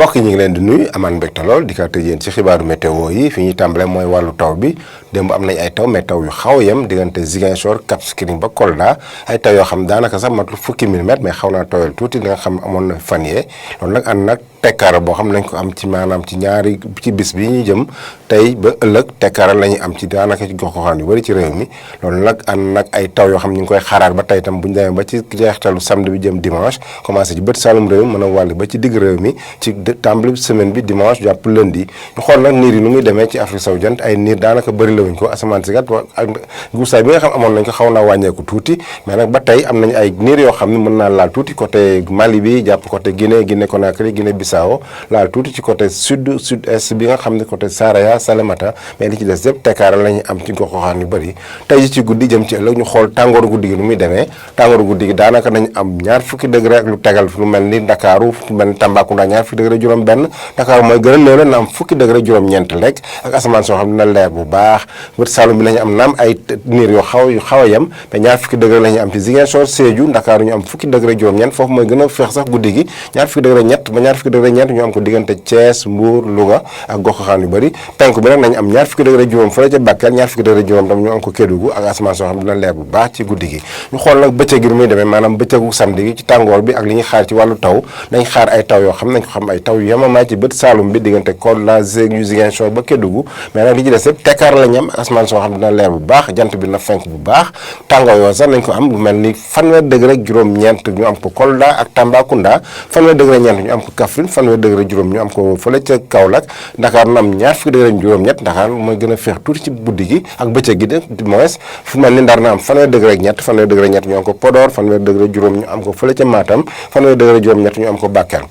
mbokk yi ñu ngi leen di nuyu amaan mbégte lool di ko tëj yéen ci xibaaru météo yi fi ñuy tàmbale mooy wàllu taw bi démb am nañ ay taw mais taw yu xaw a yem diggante Ziguinchor Cap Skirring ba Kolda ay taw yoo xam daanaka sax matul fukki millimètres mais xaw naa tooyal tuuti li nga xam amoon na fan yee loolu nag ànd nag tekkaara boo xam nañ ko am ci maanaam ci ñaari ci bis bi ñu jëm tey ba ëllëg tekkaara la ñuy am ci daanaka ci gox-goxaan yu bëri ci réew mi loolu nag ànd nag ay taw yoo xam ñu ngi koy xaaraat ba tey itam bu ñu demee ba ci jeextalu samedi bi jëm dimanche commencé ci bët saalum réew mën a wàll ba ci digg réew mi ci tàmbali semaine bi dimanche jàpp lundi ñu xool nag niir yi nu muy demee ci Afrique sowu jant ay niir daanaka bëri la wuñ ko asamaan si kat ak guusaay bi nga xam amoon nañ ko xaw naa wàññeeku tuuti mais nag ba tey am nañ ay niir yoo xam ne mën naa laal tuuti côté Mali bi jàpp côté Guinée Conakry Guinée Bissau laal tuuti ci côté sud-est bi nga xam ne côté Saraya Salémata mais li ci des yëpp tekkaara la ñuy am ci gox-goxaan yu bëri tey ci guddi jëm ci ëllëg ñu xool tàngooru guddi gi nu muy demee tàngooru guddi gi daanaka nañ am ñaar fukki degré ak lu tegal lu mel ni Ndakaaru lu mel ni Tambacounda ñaar fukki degré juróom benn Dakar mooy gën a néew la na am fukki degré juróom-ñeent lekk ak asamaan soo xam ne dina leer bu baax bët Saalum bi nañu am naam ay niir yu xaw a yem mais ñaar fukki degré la ñu am ci Ziguinchor Sédhiou Ndakaaru ñu am fukki degré juróom-ñeent foofu mooy gën a feex sax guddi gi ñaar fukki degré ñett ba ñaar fukki degré ñeent ñu am ko diggante Thiès Mbour Louga ak gox-goxaan yu bëri penk bi nag nañu am ñaar fukki degré juróom fële ca Bakel ñaar fukki degré juróom tam ñu am ko Kédougou ak asamaan soo xam ne dina leer bu baax ci guddi gi ñu xool nag bëccëg gi muy demee maanaam bëccëgu samedi gi ci tàngoor bi ak li ñuy xaar ci wàllu taw nañ xaar ay taw yoo xam nañ ko xam ay taw yu yemamaay ci bët Saalum bi diggante Kolda Sédhiou Ziguinchor ba Kédougou mais nag li ci des yëpp tekkaar la ñam ak asamaan soo xam dina leer bu baax jant bi na fenk bu baax tàngoor yoo sax nañ ko am lu mel ni fanweer degré juróom-ñeent ñu am ko Kolda ak Tambacounda fanweer degré ñeent ñu am ko Kaffrine fanweer degré juróom ñu am ko fële ca Kaolack Dakar na am ñaar fukki degré juróom-ñett Dakar mooy gën a feex tuuti ci guddi gi ak bëccëg gi de moins fu mel ni Ndar na am fanweer degré ñett fanweer degré ñett ñu am ko Podor fanweer degré juróom ñu am ko fële ca Matam fanweer degré juróom-ñett ñu am ko Bakel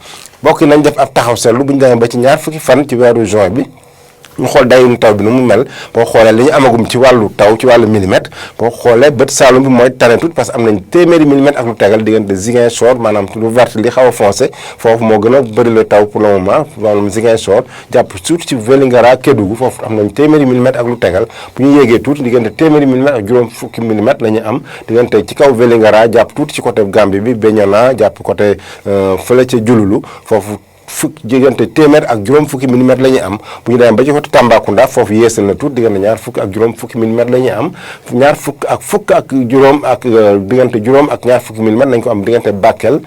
bokk nañ def ab taxaw seetlu bu ñu demee ba ci ñaar fukki fan ci weeru juin bi ñu xool dayum taw bi nu mu mel boo xoolee li ñu amagum ci wàllu taw ci wàllu millimètre boo xoolee bët Saalum bi mooy tane tuuti parce que am nañ téeméeri millimètre ak lu tegal diggante Ziguinchor maanaam lu vert li xaw a foncé foofu moo gën a bëri la taw pour le moment maanaam Ziguinchor jàpp surtout ci Vélingara Kédougou foofu am nañ téeméeri millimètre ak lu tegal bu ñu yéegee tuuti diggante téeméeri millimètre ak juróom fukki millimètre la ñu am diggante ci kaw Vélingara jàpp tuuti ci côté Gambie bi Bignona jàpp côté fële ca Diouloulou foofu diggante téeméer ak juróom fukki millimètres la ñuy am bu ñu demee ba ci côté Tambacounda foofu yeesal na tuuti diggante ñaar fukk ak juróom fukki millimètres la ñuy am ñaar fukk ak juróom ak diggante juróom ak ñaar fukki millimètres lañ ko am diggante Bakel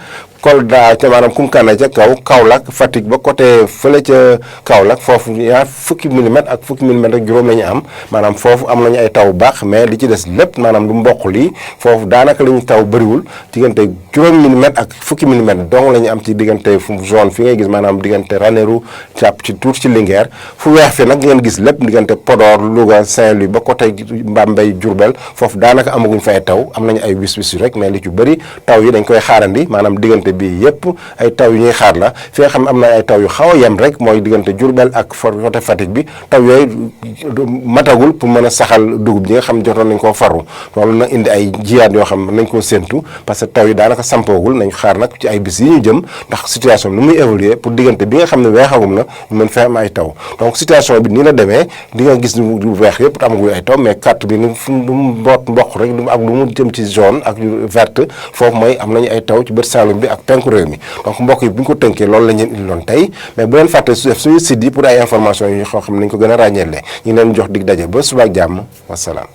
Kolda ca maanaam Koungheul ca kaw Kaolack Fatick ba côté fële ca Kaolack foofu ñaar fukki millimètres ak fukki millimètres ak juróom la ñu am maanaam foofu am nañu ay taw baax mais li ci des lépp maanaam lu mboq lii foofu daanaka la ñu taw bëriwul diggante juróom millimètres ak fukki millimètres donc la ñu am ci diggante fu zone fi ngay gis maanaam diggante Ranérou jàpp ci tuuti ci Linguère fu weex fi nag ngeen gis lépp diggante Podor Louga Saint-Louis ba côté Mbambey Diourbel foofu daanaka amaguñ fa ay taw am nañu ay wis-wis rek mais li ci bëri taw yi dañ koy xaarandi maanaam diggante bi yëpp ay taw yu ñuy xaar la fi nga xam ne am na ay taw yu xaw a yem rek mooy diggante Diourbel ak côté Fatick bi taw yooyu matagul pour mën a saxal dugub ji nga xam ne jotoon nañ koo faru loolu na indi ay jiyaat yoo xam ne nañ koo séntu parce que taw yi daanaka sampoogul nañ xaar nag ci ay bis yi ñu jëm ndax situation nu muy évoluer pour diggante bi nga xam ne weexagum na ñu mën fee am ay taw donc situation bi nii la demee di nga gis lu weex yëpp amagul ay taw mais carte bi ni fu mu mboot mboq rek ak lu mu jëm ci jaune ak verte foofu mooy am nañu ay taw ci bët Saalum bi ak penku réew mi donc mbokk yi bu ñu ko tënkee loolu la ñu indiloon tey mais bu leen fàtte su def suñu site yi pour ay information yi xoo xam ne nañu ko gën a ràññeele ñu ngi leen jox dig daje ba suba ak jàmm wasalaam